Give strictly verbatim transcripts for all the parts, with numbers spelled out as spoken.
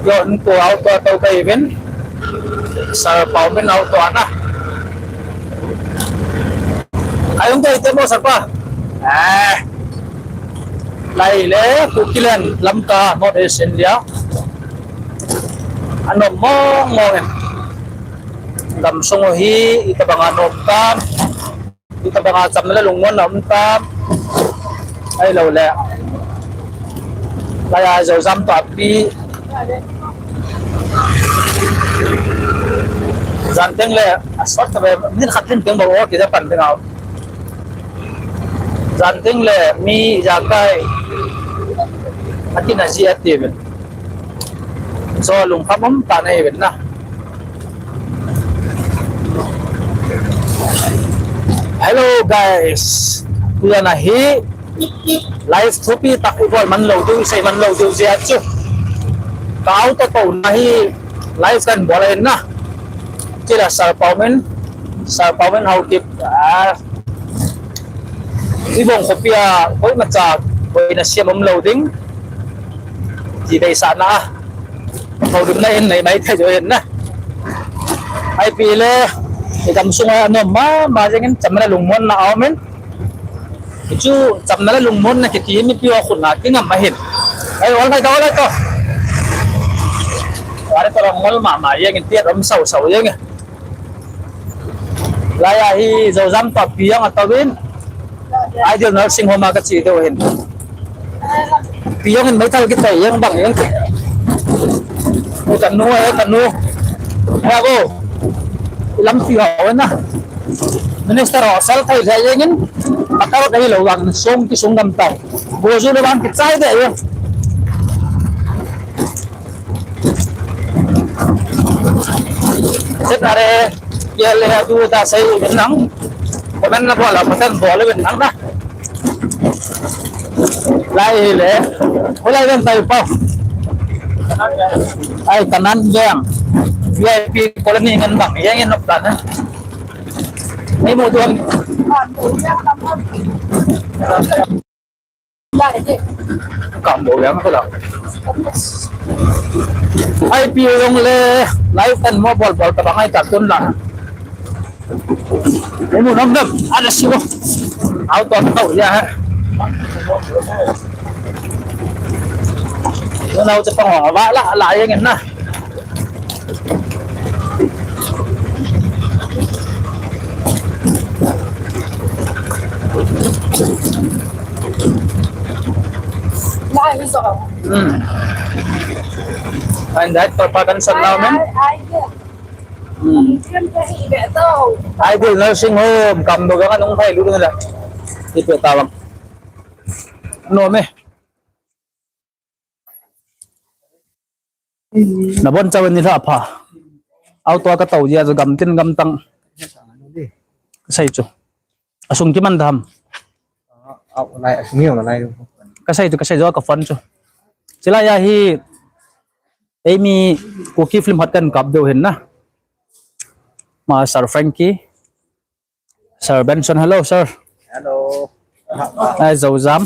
Yon ko auto to kaiven. Sir Paumin auto ana. Kayong to ite mo sapa. Eh. Lai le Kukiland Lamka North East India. Anom mong mong in. Gamsung hi itabanga nom tam. Itabanga chamna le lungmonna um tam. Ahilou le. Laiya Zouzam to api. Jan teng le, asot ta ve, min khat teng teng bou o, kija pan teng au. Jan teng le, mi jakai. Atin aji ati ve. So lungkham um ta nei ve na. Hello guys. Tujan a hi live thupi tak ibol man lou diu, isei man lou diu jeh a chu. Ka auto to na hi live kan bol ahin na. Chule Sir Paumin, Sir Paumin Haokip, ah, Ibong khopi a, koimacha, koina siam um lou ding. Ti deisahna a. Houlimna in nei mai thei jo hin na. Ipi le, igamsung a anom mama jengin chamna lungmonna aumin. Chu chamna le lungmonna kiti mipi ho khut na kingam ahin. Ai, ol mai to, ol mai to. Are to ngol mama jengin tiat um sau sau jengin. Laiya hi Zouzam to Piyong atouvin. Ideal Nursing Home a kache diu ahin. Piyong in meithal kitai jeng bang jeng. Kanu e, kanu. Bravo. Lampi ho na. Minister ho sel thei thei jengin. Atar thei lou vang song kisung gam tai. Boju le vang kichai de jeng. Set are, ye le atu ta sei u nang. Comment na bol a, comment bol u nang na. Lai le, ko lai ven tai pa. Ai, kanan jeng. V I P colony ngan bang, jeng in nok ta na. Ni mu tuan. Kam bol yang ko la. Ai pi long le, live kan mo bol bol ta bang ai ta tun la. Ai mu nam nam, ada si mo. Au ton tau ya. Nau cha pang wa la la yang na. Hmm. And that for Pakan San Lamen. Hmm. Ideal Nursing Home, kam do ga nung phai lu na la. Ipe tawang. No me. Na bon chawen ni lha pha. Auto ka tau jia gam tin gam tang. Ka sei chu. Asung kiman dam. Au, lai, asung hi lai. Ka sei chu, ka sei jo ka phone chu. Chulai a hi eimi Kuki film hot kan kap deu hin na. Ma Sir Frankie. Sir Benson, hello, sir. Hello. Ai, Zouzam.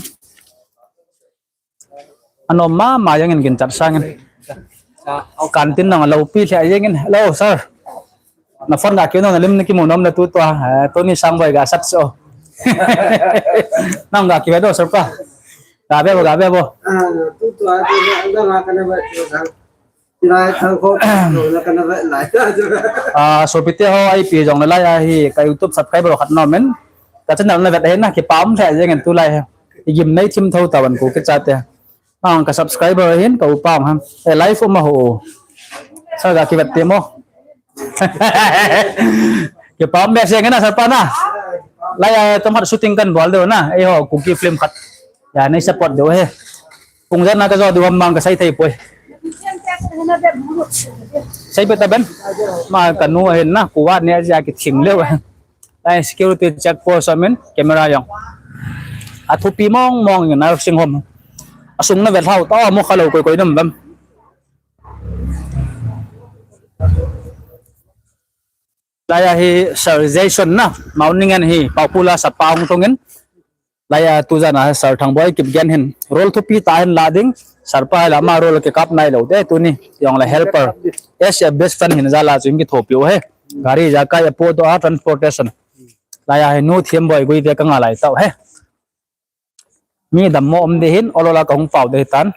Anom mama jengin kin chat sangin. Canteen nang alo pi lheh jengin. Hello, sir. Na phone ga kiu nang na lim na kimu nom na tutua. Eh, Tony Sangboi ga sat so. Nang ga kive do, sir pa. Ga ve bo, ga ve bo. Ah, tutua, tutua, tutua, tutua. Lai thang ko, lo na kana ve lai. Ah, sopite ho, ipi jong le lai a hi, ka YouTube subscriber khat nom in. Ka channel na vet ahi na, kipah um lheh jeng in tulai hi. Igim nei thim tho tawan ko kichate. Ang ka subscriber hin, ka upa ham. Eh, live um aho. Sa ga kivet te mo. Kipah um be jeng na, sir pa na. Lai a, tom khat shooting kan bol deu na. Eiho, Kuki film khat. Ya, nei support deu he. Pung jan na ka jo deu ham mang ka sei thei poi. Sei pe ta ben. Ma ka nu ahin na, kuva ne ja kithing leu. Lai security check post amin, camera jong. Athupi mong mong in nursing home. Asung na vet hau ta mo kha lo koi koi nam bam. Lai a hi Sir Jason na, Mount Ningen hi, Paopula sapa hung thung in. Lai a tujan a Sir Thangboi Kipgen hin role thupi tah in la ding, Sarpa hi la ama role kikap nailou te tuni. Jong la helper. As a best friend hin jal a chu in kithopi u he. Gari jakai a po to a transportation. Laiya hi nu Thiamboi gui te ka nga lai tau he. Mi dammo um ding hin, ol ol a ka hung pao ding hitan.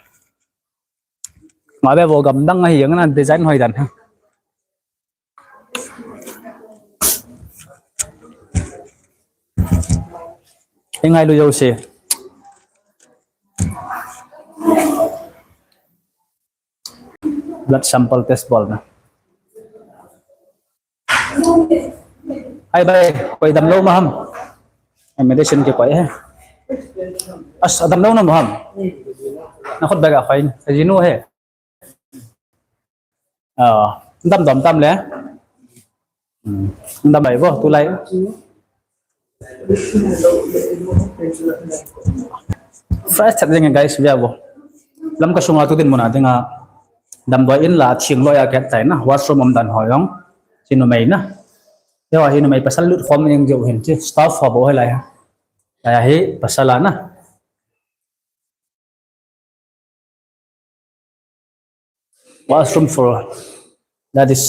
Nga be vo gamdang ahi jeng na design hoi dan ha. Hi ngailu jouse. Blood sample test bolna. Hai bai, koi damlou ma ham. Ai, medicine kikoi he. As, damlou na ma ham. Na khut bag a koi, ka jinu he. Ah, dam dam tam le. Hmm. Dam bai vo, tulai. Fresh chat jeng guys, via vo. Lamka sunga tu dinmun a dinga damdoi in la thing loi a ket tai na, washroom um dan ho jong. Chi numei na. Yo, hi numei pasal lut khom jeng jeu hin chi, staff ho bou hi lai ha. Lai hi pasal a na. Washroom for, that is,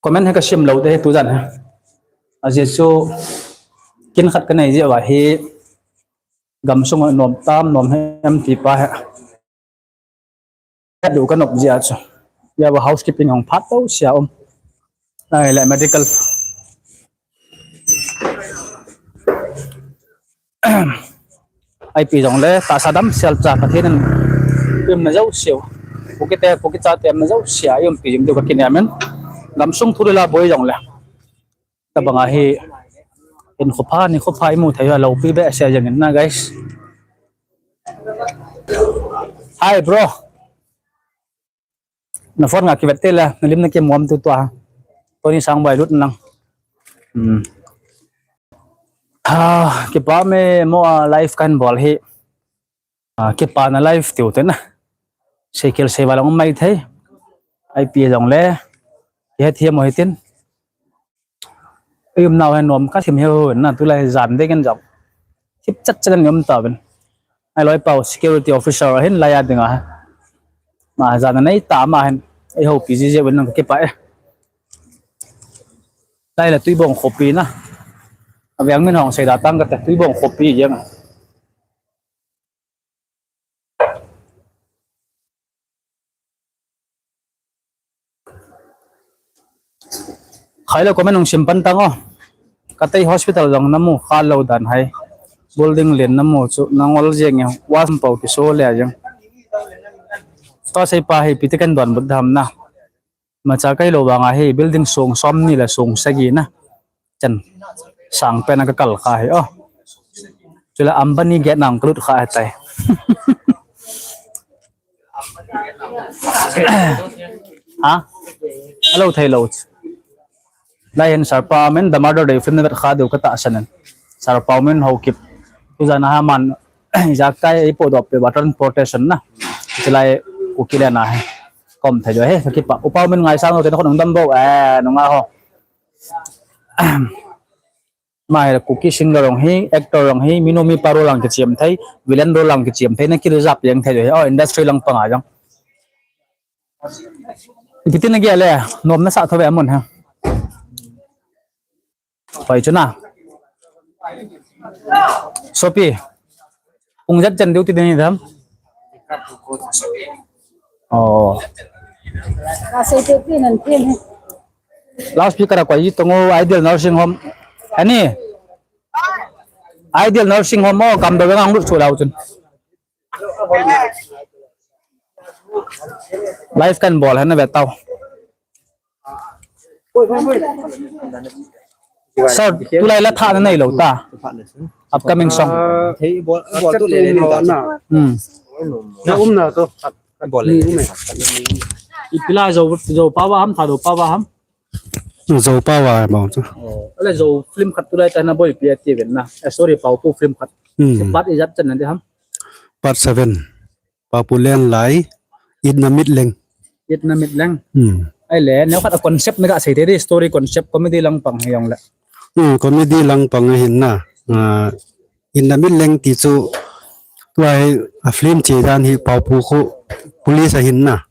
comment hi ka sim lou te tu jan hi. Ajeh chu kin khat ka nei jeh uva hi gamsung a nom tam nom hem ti pa hi. Ka du ka nop jeh a chu. Ya ba housekeeping hung phat to sia um. Ai le medical. Ipi jong le tahsa dam sel cha Pathen in pim na jouse u. Kuki te, Kuki chate na jouse a i umpi jing diu ka kinem in. Gamsung thu le la boi jong le. Tabang a hi in khopha, ni khopha i mu thei u a lopi behseh jeng in na, guys. Hi, bro. Na phone nga kivet te le, na lim na kimuam tu tua. Tony Sangboi lut nang. Hmm. Ha, kipa me mo a live kan bol hi. Ah, kipa na live tiu te na. Seikhel seival ong mai thei. Ipi jong le. Kihet hiam o hitin. I umnau hi nom ka thim hiu na, tulai jan ding in jong. Thip chat chat in i um tauvin. Ai loi pau security officer ahin laiya dinga. Ma jan a nei ta ma hin. Ei houpi jiji uvin nang ka kipa e. Lai la Tuibong khopi na. Aveng min hung sei da tang kate Tuibong khopi jeng. Khai le comment hung sim pan tang o. Katei hospital jong namu kha lou dan hai. Building len namu chu nangol jeng e. Washroom pau kiso le jeng. Tua sei pa hi ipi ti kan donbut dam na. Imacha kai lou vang a hi building song som ni le song sagi na. Chan sang pen a ka kal kha hi o. Chule Ambani gate nang ka lut kha hi tai. Ha? Alo thei lou. Lai hin Sarpa min The Murder Day film na vet kha diu ka tahsan in. Sarpa min Haokip. Tu jan a ha man jakai i po dop pe ba transportation na. Chulai Kuki le na he. Kom thei jo he, ka kipa. Upa min ngaisang lou te na khon dam bo. Eh, nunga ho. Mai Kuki singer jong hi, actor jong hi, minu mipa role lang kichiam thei, villain role lang kichiam thei, na ki reserve jeng thei hi, oh, industry lang panga jong. Ipi tin na gel le, nom na sa tho ve amun ha. Hoi chu na. Sopi. Pung jat chan duty ding dam. Oh. Ka sei te tin an tin he. Loudspeaker a koi tong o Ideal Nursing Home. Ani. Ideal Nursing Home o kam do ngang lut chu lau chun. Live kan bol han ve tau. Sir, tulai la tha na nei lou ta. Upcoming song. Ah, thei bol, bol tu le le ta. Hmm. Na um na to. Bol le. Ni um e. Ipi la jo, jo pa ba ham, tha do pa ba ham. Zo pa ba mo chu. Oh, ale jo film khat tulai ta na boipi ati ven na. Eh, sorry, Paopu film khat. Hmm. Part ijat chan na de ham. Part seven. Paopu len lai. Itna mit leng. Itna mit leng. Hmm. Ai le, neo khat a concept na ga sei te di, story concept comedy lang pang hi jong le. Hmm, comedy lang pang hin na. Ah, Itna mit leng ti chu Tua hi a film che dan hi Paopu khu police ahin na.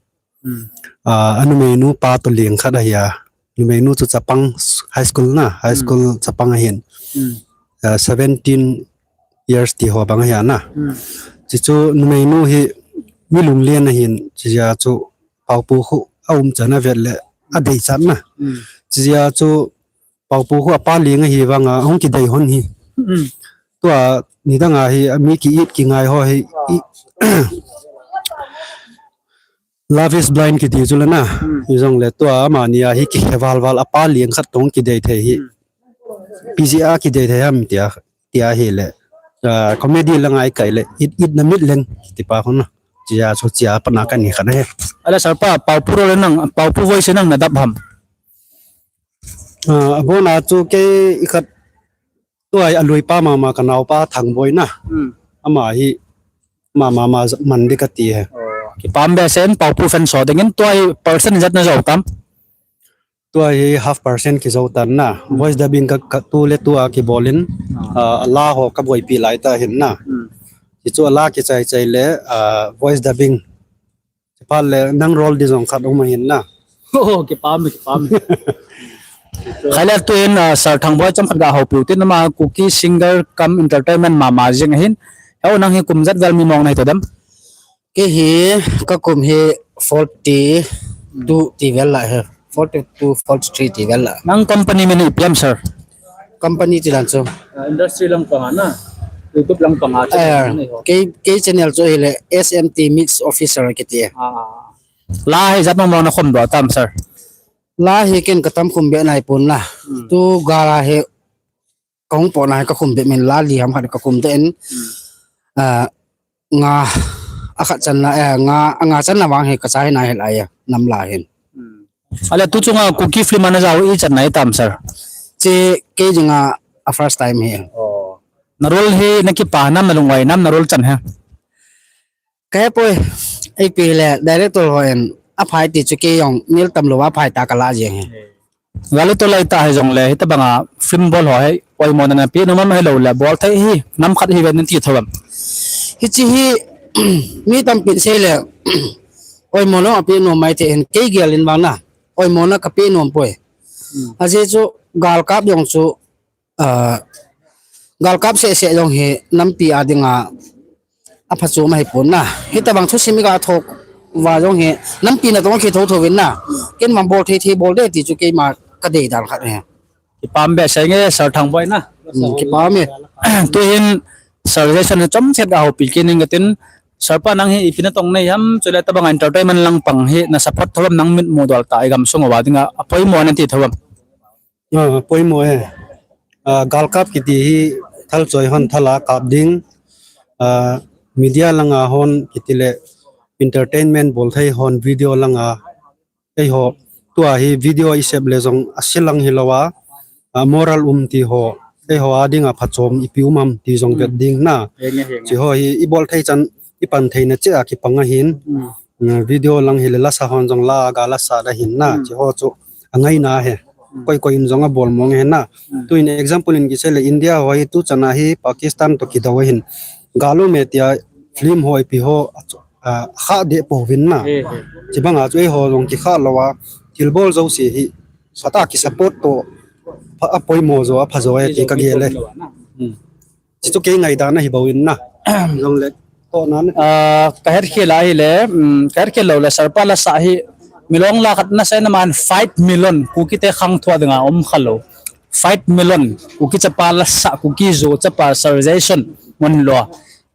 Hmm. Ah, a numeinu pa toh leng khat ahi a. Numeinu chu chapang high school na, high Hmm. school chapang ahin. Hmm. Ah, seventeen years ti ho bang ahi a na. Hmm. Chuchu numeinu hi mi lunglen ahin, chujeh chu Paopu khu a umchan a vet le a deichat na. Hmm. Chujeh chu Paopu khu apa leng ahi vang a, hung kidei hon hi. Hmm. Tua nidang a hi, mi ki-it kingai ho hi, i, Love is blind kiti chu le na. Hmm. Hijong le tua amani a hi kihe val val apa leng khat toh kidei thei hi. Hmm. Pi jeh a kidei thei ham tia, tia hi le. Ah, comedy la ngai kai le, it, it na mit leng, ti pa khun na. Chia chu chia pa na kan ni khan he. Ala sir pa, Paopu role nang, Paopu voice nang na dap ham. Ah, abon a chu kei i khat Tua hi a lui pa mama ka nao pa Thangboi na. Hmm. Ama hi mama ma man di ka ti he. Oh, kipah behseh in Paopu fan so dingin tua hi percent ijat na jou tam. Tua hi half percent kijou tan na. Hmm. Voice dubbing ka, ka tu le tua kibol in, Ah. ah, a la ho ka boipi lai ta hin na. Hmm. Hichu a la kichai chai le, ah, voice dubbing Chuphat le nang role di jong khat um ahin na. Oh, kipah e, kipah e. Khai le tu in, ah, Sir Thangboi chomkhat ga houpi u tin ama Kuki singer cum entertainment mama jeng ahin. Heo nang hi kum ijat vel mi mong nahi ta dem? Kei hi ka kum hi forty two ti vel la he. Forty two, forty three ti vel la. Nang company min ipi ham, sir? Company ti dan chu. Ah, industry lang panga na. YouTube lang panga chu Eh, na nei ho. Kei, kei channel chu hile S M T Mix Official kiti. Ah. La hi ijat mong mong na khum doh tam, sir? La hi ken ka tam khum be nai pon la. Hmm. Tu gal a hi ka hung po na hi ka khum be min la li ham khat ka khum de in. Hmm. Ah, nga a khat channa, eh, nga, a nga channa vang hi ka chai na hi lai a, nam la hin. Hmm. Ale tu chunga Kuki film a na jao ijat nai tam, sir? Che kei dinga a first time hi. Oh. Na role hi na kipah nam, na lungvai nam, na role chan hi? Ka he poi, ipi le director ho in a phai ti chu kei jong nil tam lou a phai ta ka la jeng hi. Gal le tol lai ta hi jong le, hitabanga film bol ho hi oimo na na pe nom am, hilou le bol thei hi nam khat hi ven ti thou am? Hichi hi mi tampin sei le oimo na a pe nom mai thei hin, kei gel in vang na oimo na ka pe nom poi. Hmm. Ajeh chu gal kap jong chu Ah, gal kap seh seh jong hi nampi a dinga a phachom ahi pon na. Hitabang thusim i ga thou va jong hi nampi na tong kithou thou vin na. Ken vang bol thei thei bol de ti chu keima ka dei dan khat ahi. Kipah behseh nge Sir Thangboi na. Hmm, kipah e. Tu hin Sir Jason na chomkhat ga houpi kit ning ka tin, Sir pa nang hi ipi na tong nei ham, chule tabang entertainment lang pang hi na support thou am, nang mit mu dol ta i gamsung uva dinga a poimo na ti thou am? Ah, poimo e. Ah, galkap kiti hi thal choi hon thal a kap ding. Ah, media langa hon kiti le entertainment bol thei hon video langa eiho tua hi video i sep le jong a silang hilou a, ah, moral um ti ho, eiho a dinga phachom ipi um am ti jong vet ding na. Henge, henge. Chi ho hi i bol thei chan i pan theina cheh a kipang ahin. Mm. Mm, video lang hile lasa hon jong la ga lasa da hin na. Mm. Chi ho chu a ngaina he. Mm. Koi koi in jong a bol mong he na. Mm. Tu in example in kisei le India ho hi tu chan a hi Pakistan to kidou ahin. Gal um e tia film ho ipi ho a chu, a, kha de pouvin na. He, he. Chi banga chu eiho jong kikha lou a thil bol jouse hi sata ki support to pha, a poimo jo a pha jo e ti ka gel e. Mm. Chi chu kei ngaidan ahi bou in na. Jong le, to na na. Ah, ka het khel a hile, um, ka het khel lou le, Sir pa lasa hi, Milong la khat na sei na man five million, Kuki te khang thua dinga um kha lou. Five million, Kuki chapa lasa, Kuki jo chapa Sir Jason, mun lo.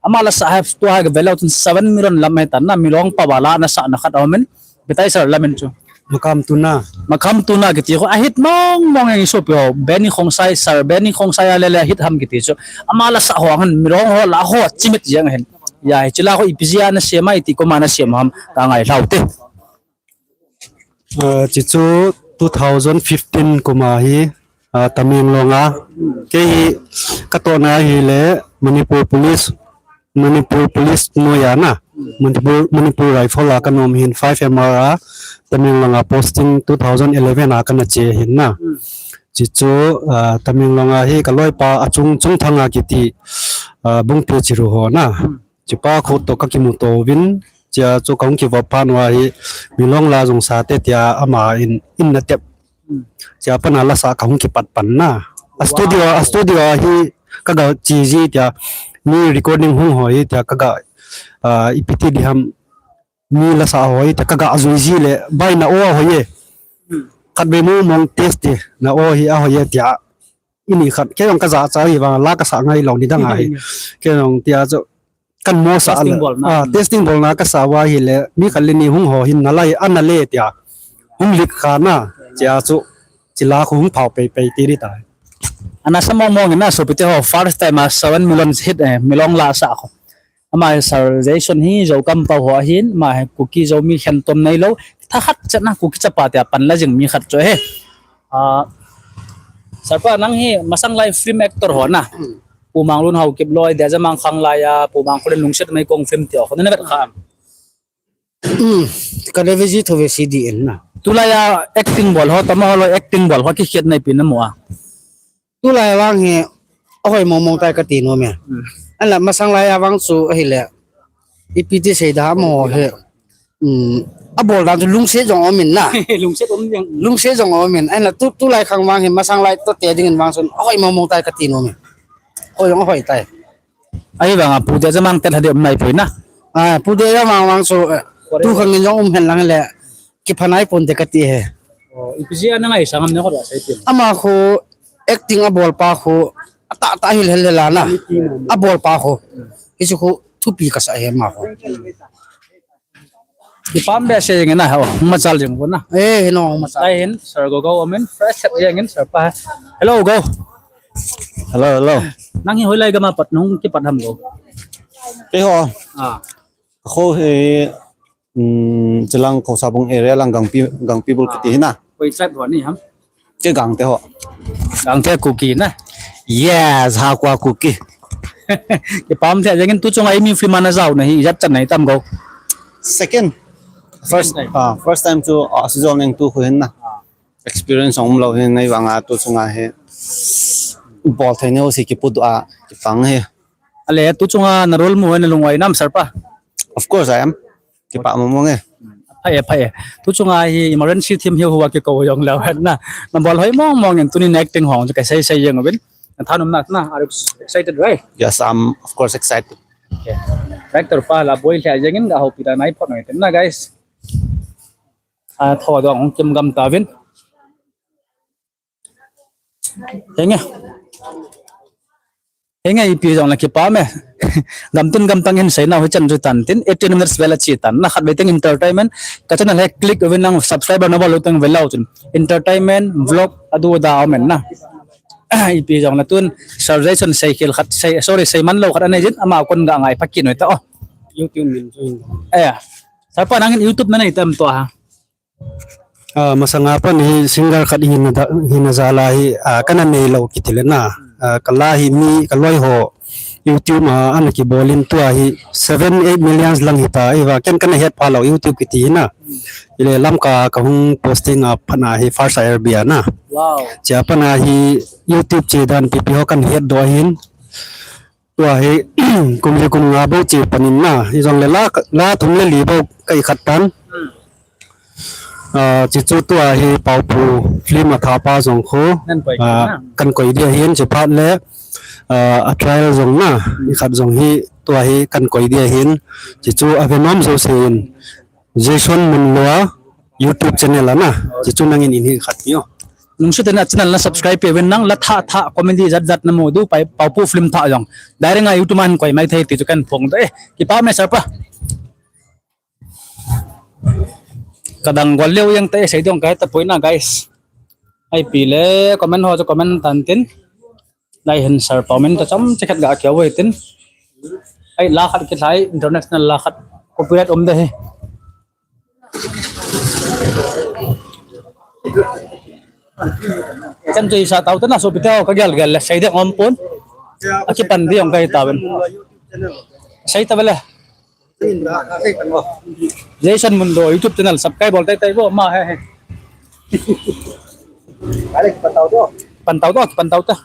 Ama lasa hi, tua hi ka velou tun seven million lam hi tan na, Milong pa ba la na sa na khat a um in. Betai sir lamin chu. Makam tuna. Makam tuna kiti ho a hit mong mong ang isu pio. Benny Khongsai sir, Benny Khongsai a lele hit ham kiti chu. Ama lasa ho ang han Milong ho la ho chimit jeng hen. Ya hi chila ho ipi jia na sem a iti koma na sem ham ka ngai lhau te. Ah, chi chu two thousand fifteen koma hi Ah, Tamenglong a. Kei hi ka tohna hi le Manipur Police, Manipur Police noiya na. Manipur, Manipur Rifle a ka nom hin five M R a Tamenglong a posting two thousand eleven a ka na che hin na. Chi chu, ah, Tamenglong a hi ka loipa a chung chung thanga kiti, ah, Bungpi Chiru ho na. Chipa khu toh kakimuto uvin, chia chu kahung kivop phat uva hi, Milong la jong sate tia ama in, in natep. Chia pana lasa kahung kipat pan na. A studio, a studio a hi kaga che ji tia, mi recording hung ho hi tia kaga, ah, ipi ti diham, mi lasa ho hi tia kaga jui ji le, bai na o ho ye. Khatvei mong mong test ti, na o hi a ho ye tia. Ini khat, kei jong kajahcha hi vang, la kasa ngai lou nidang ahi. Kei jong tia chu, kan mo sa, testing bol na. Ah, testing bol na kasa uva hile, mi khat le ni hung ho hin nalai, ana le tia. Hung lik kha na, chia chu, chila khu hung phao pei pei ti di tai. Ana sa mong mong na, sopite ho, first time a seven million hit, eh, Milong la sa khu. Ama hi Sir Jason hi Zokam pa ho ahin, ama hi Kuki Zomi khen tom nei lou. Tha khat chet na Kuki chapa tia pan la jing mi khat chu ahi. Ah, Sir pa nang hi masang lai film actor ho na. Pu Manglun Haokip loi, Dejamang Khanglai a, Pu Mangkholen Lungset Meikong film ti ho. Na vet kha am? Ka le ve ji tho ve C D N na. Tulai a acting bol ho, tama ho loi acting bol ho, kikhet na ipi na mu a. Tulai vang hi, ahoi mong mong tai kati nom e. Ahinla masang lai a vang chu ahile, ipi ti sei da mo he. Um, abol dan chu lungset jong um in na. Lungset um jeng. Lungset jong um in. Ahinla tu, tulai khang vang hi masang lai toh te dingin vang chun, ahoi mong mong tai kati nom e. Hoi jong ahoi tai. Ahivang a Pu Dejamang tel hadi um nai poi na. Ah, Pu Dejamang vang chu, eh, tu khang in jong um hen lang le, kipha nai pon te kati he. Oh, ipi jeh a na ngaisang am ne kho da sei tin. Ama khu acting abol pa khu, atah tah hil hel hel a na. Abol pa khu. Hichu khu thupi kasa he ama khu. Kipah be sei jeng in na, ho, machal jeng ko na. Eh, no, machal. Lai hin, Sir Go Go, amen, fresh set jeng in, Sir pa. Hello, Go. Hello, hello. Nang hi hoilai gam a pat nung kipat ham Go? Kei ho. Ah. Kho hi, um, Chilang Khosabung area lang Gangpi, Gangpi bul kiti hi na. Koi tribe ho ni ham? Kei Gangte ho. Gangte Kuki na. Yes, Hakha Kuki. Kipah um the jeng in tu chunga imi film a na jao na hi, ijat chan na hi tam Go? Second. First time. Ah, first time chu, ah, season eng tu khu hin na. Ah. Experience um lou hin nei vang a tu chunga hi. Bol thei neo si kipu tu a, kipang hi. Ale tu chunga na role mu na lung oi nam Sir pa? Of course I am. Kipah mong mong e. Phai e, phai e. Tu chunga hi emergency team hi hua kikou jong lou hen na. Na bol hoi mong mong in tunin acting hong chu ka sei sei jeng uvin. Na thanom na na, are you excited, right? Yes, I'm of course excited. Okay. Director pa la boi lheh jeng in ga houpi da nai phot noi ten na, guys. A tho dong kim gam ta vin. Henge. Henge ipi jong la kipah me. Gamtin gamtang hin seina hoi chan chu tan tin, eighteen minutes vel a chi tan. Na khat ve teng entertainment. Ka channel he click uvin lang subscriber na bol u teng vel lau chun. Entertainment, vlog, adu da amen na. Ipi jong la tun, Sir Jason sei khel khat, sei, sorry, sei man lou khat anei jin, ama kon ga ngai pha kit noi ta o. YouTube min chu hin. Eh, Sir pa nang in YouTube na nei tam to ha. Ah, masanga pan hi singer khat hina da, hina jal a hi, ah, kana nei lou kiti le na. Ah, ka la hi mi, ka loi ho YouTube a ana kibol in tua hi seven, eight millions lang hita, iva ken kana het pha lou YouTube kiti hi na. Ile Lamka ka hung posting a pat na hi first R B a na. Wow. Chia pat na hi YouTube che dan pipi ho kan het doh hin. Tua hi, kum li kum nga bou che panin na, hijongle la, la thum le li bou ka ikhat tan. Hmm. Ah, chuchu tua hi Paopu film a thapa jong khu, nan koi ah, na. Kan koi dia hin che phat le, ah, a trial jong na, hmm, ikhat jong hi, tua hi kan koi dia hin, chuchu a ve nom jouse in. Jason Munlua YouTube channel a na. Chuchu nangin in hi khat tiu. Nungsu tena channel na subscribe pe uvin nang la tha tha comedy jat jat na mu diu pai Paopu film tha jong. Direct a YouTube a hin koi mai thei ti chu kan phong de. Eh, kipah me Sir pa. Ka dang gol leu jeng te sei dong kai ta poi na guys. Ipi le comment ho chu comment tan tin. Lai hin Sir pa min ta chom che khat ga keu ve tin. Ai la khat kilhai international la khat copyright um de hi. Chan chu isa tau ta na sopi te ho ka gel gel le sei de om pon. A kipan di ong kai ta ben. Sei ta bele. Jason Mundo YouTube channel subscribe bol tai tai bo ma he he. Alex, pan tau to. Pan tau to, pan tau ta.